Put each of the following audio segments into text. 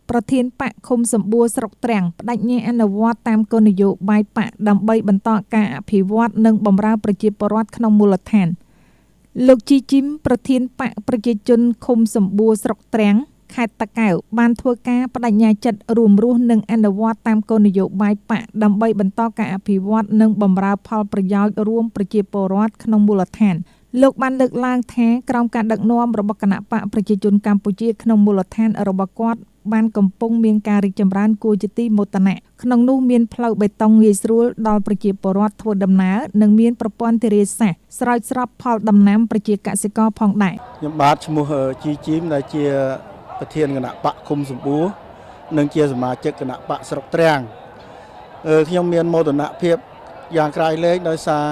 ប្រធានបក្សឃុំសម្បួរស្រុកទ្រាំង ប្តេជ្ញាអនុវត្តតាមគោលនយោបាយបក្សដើម្បីបន្តការអភិវឌ្ឍនិងបម្រើប្រជាពលរដ្ឋក្នុងមូលដ្ឋាន។ លោកជីជីមប្រធានបក្សប្រជាជនឃុំសម្បួរស្រុកទ្រាំង ខេត្តតាកែវ បានធ្វើការប្តេជ្ញាចិត្តរួមរស់និងអនុវត្តតាមគោលនយោបាយបក្សដើម្បីបន្តការអភិវឌ្ឍនិងបម្រើផលប្រយោជន៍រួមប្រជាពលរដ្ឋក្នុងមូលដ្ឋាន។ លោកបានលើកឡើងថា ក្រោមការដឹកនាំរបស់គណបក្សប្រជាជនកម្ពុជាក្នុងមូលដ្ឋានរបស់គាត់បានកំពុងមានការរីកចម្រើនគួរជាទីមោទនៈ ក្នុងនោះមានផ្លូវបេតុងងាយស្រួលដល់ប្រជាពលរដ្ឋធ្វើដំណើរ និងមានប្រព័ន្ធធារាសាស្ត្រស្រោចស្រពផលដំណាំប្រជាកសិករផងដែរ។ ខ្ញុំបាទឈ្មោះជីជីម ដែលជាប្រធានគណៈបក្សឃុំសម្បួរ និងជាសមាជិកគណៈបក្សស្រុកទ្រាំង ខ្ញុំមានមោទនភាពយ៉ាងក្រៃលែងដោយសារ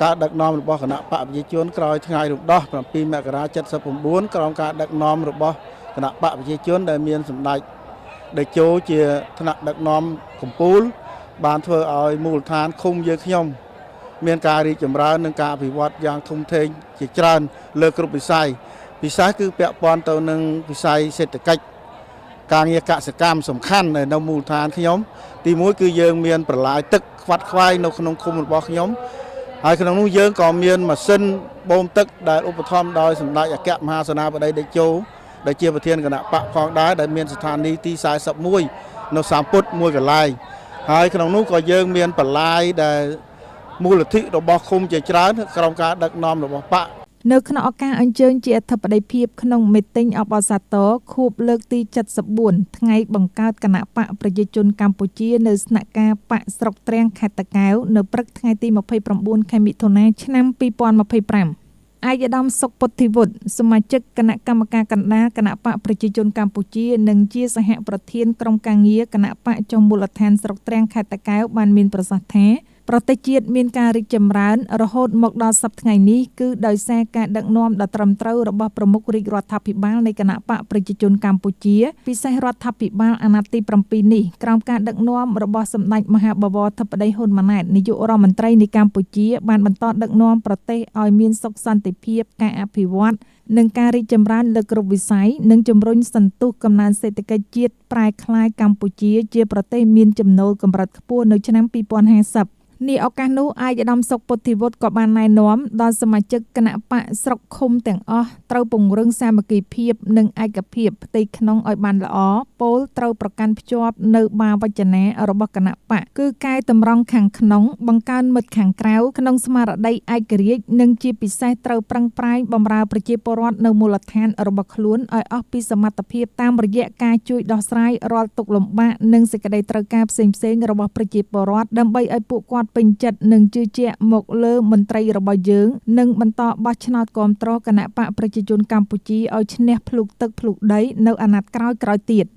ការដឹកនាំរបស់គណៈបក្សប្រជាជនក្រោយថ្ងៃរំដោះ7មករា79 ក្រោមការដឹកនាំរបស់គណៈបក្សប្រជាជនដែលមានសម្ដេចតេជោជាថ្នាក់ដឹកនាំកម្ពុជា បានធ្វើឲ្យមូលដ្ឋានឃុំយើងខ្ញុំមានការរីកចម្រើននិងការអភិវឌ្ឍយ៉ាងធំធេងជាច្រើនលើគ្រប់វិស័យ ពិសេសគឺពាក់ព័ន្ធទៅនឹងវិស័យសេដ្ឋកិច្ចការងារកសិកម្មសំខាន់នៅមូលដ្ឋានខ្ញុំ។ ទីមួយគឺយើងមានប្រឡាយទឹកខ្វាត់ខ្វែងនៅក្នុងឃុំរបស់ខ្ញុំ ហើយក្នុងនោះយើងក៏មានម៉ាស៊ីនបូមទឹកដែលឧបត្ថម្ភដោយសម្ដេចអគ្គមហាសេនាបតីតេជោដែលជាប្រធានគណៈបកផងដែរ ដែលមានស្ថានីយ៍ទី41នៅសាមពុទ្ធមួយកន្លែង ហើយក្នុងនោះក៏យើងមានបន្លាយដែលមូលនិធិរបស់ឃុំជាច្រើនក្រោមការដឹកនាំរបស់បក។ នៅក្នុងឱកាសអញ្ជើញជាអធិបតីភាពក្នុងមេទិញអបអរសាទរខួបលើកទី74 ថ្ងៃបង្កើតគណៈបក្សប្រជាជនកម្ពុជា នៅស្នាក់ការបក្សស្រុកទ្រាំងខេត្តតាកែវ នៅព្រឹកថ្ងៃទី29ខែមិថុនាឆ្នាំ2025 ឯកឧត្តមសុកពុទ្ធិវុឌ្ឍ សមាជិកគណៈកម្មការកណ្ដាលគណបក្សប្រជាជនកម្ពុជា និងជាសហប្រធានក្រុមការងារគណបក្សចុះមូលដ្ឋានស្រុកទ្រាំងខេត្តតាកែវ បានមានប្រសាសន៍ថា ប្រទេសជាតិមានការរីកចម្រើនរហូតមកដល់សប្តាហ៍ថ្ងៃនេះ គឺដោយសារការដឹកនាំដ៏ត្រឹមត្រូវរបស់ប្រមុខរាជរដ្ឋាភិបាលនៃគណបក្សប្រជាជនកម្ពុជា ពិសេសរដ្ឋាភិបាលអាណត្តិទី7នេះ ក្រោមការដឹកនាំរបស់សម្ដេចមហាបវរធិបតីហ៊ុនម៉ាណែត នាយករដ្ឋមន្ត្រីនៃកម្ពុជា បានបន្តដឹកនាំប្រទេសឲ្យមានសុខសន្តិភាព ការអភិវឌ្ឍនិងការរីកចម្រើនលើគ្រប់វិស័យ និងជំរុញសន្ទុះកំណើនសេដ្ឋកិច្ចជាតិប្រែក្លាយកម្ពុជាជាប្រទេសមានចំណូលកម្រិតខ្ពស់នៅឆ្នាំ2050។ នាឱកាសនោះ ឯកឧត្តមសុកពុទ្ធិវុឌ្ឍក៏បានណែនាំដល់សមាជិកគណបក្សស្រុកឃុំទាំងអស់ ត្រូវពង្រឹងសាមគ្គីភាពនិងឯកភាពផ្ទៃក្នុងឲ្យបានល្អ ពោលត្រូវប្រកាន់ភ្ជាប់នៅបាវចនារបស់គណបក្ស គឺកែតម្រង់ខាងក្នុង បង្កើនមិត្តខាងក្រៅ ក្នុងស្មារតីឯករាជ្យ និងជាពិសេសត្រូវប្រឹងប្រែងបម្រើប្រជាពលរដ្ឋនៅមូលដ្ឋានរបស់ខ្លួនឲ្យអស់ពីសមត្ថភាព តាមរយៈការជួយដោះស្រាយរាល់ទុក្ខលំបាកនិងសេចក្តីត្រូវការផ្សេងៗរបស់ប្រជាពលរដ្ឋ ដើម្បីឲ្យពួកគាត់ពេញចិត្តនិងជឿជាក់មកលើមន្ត្រីរបស់យើង និងបន្តបោះឆ្នោតគាំទ្រគណបក្សប្រជាជនកម្ពុជាឲ្យឈ្នះភ្លូកទឹកភ្លូកដីនៅអាណត្តិក្រោយៗទៀត។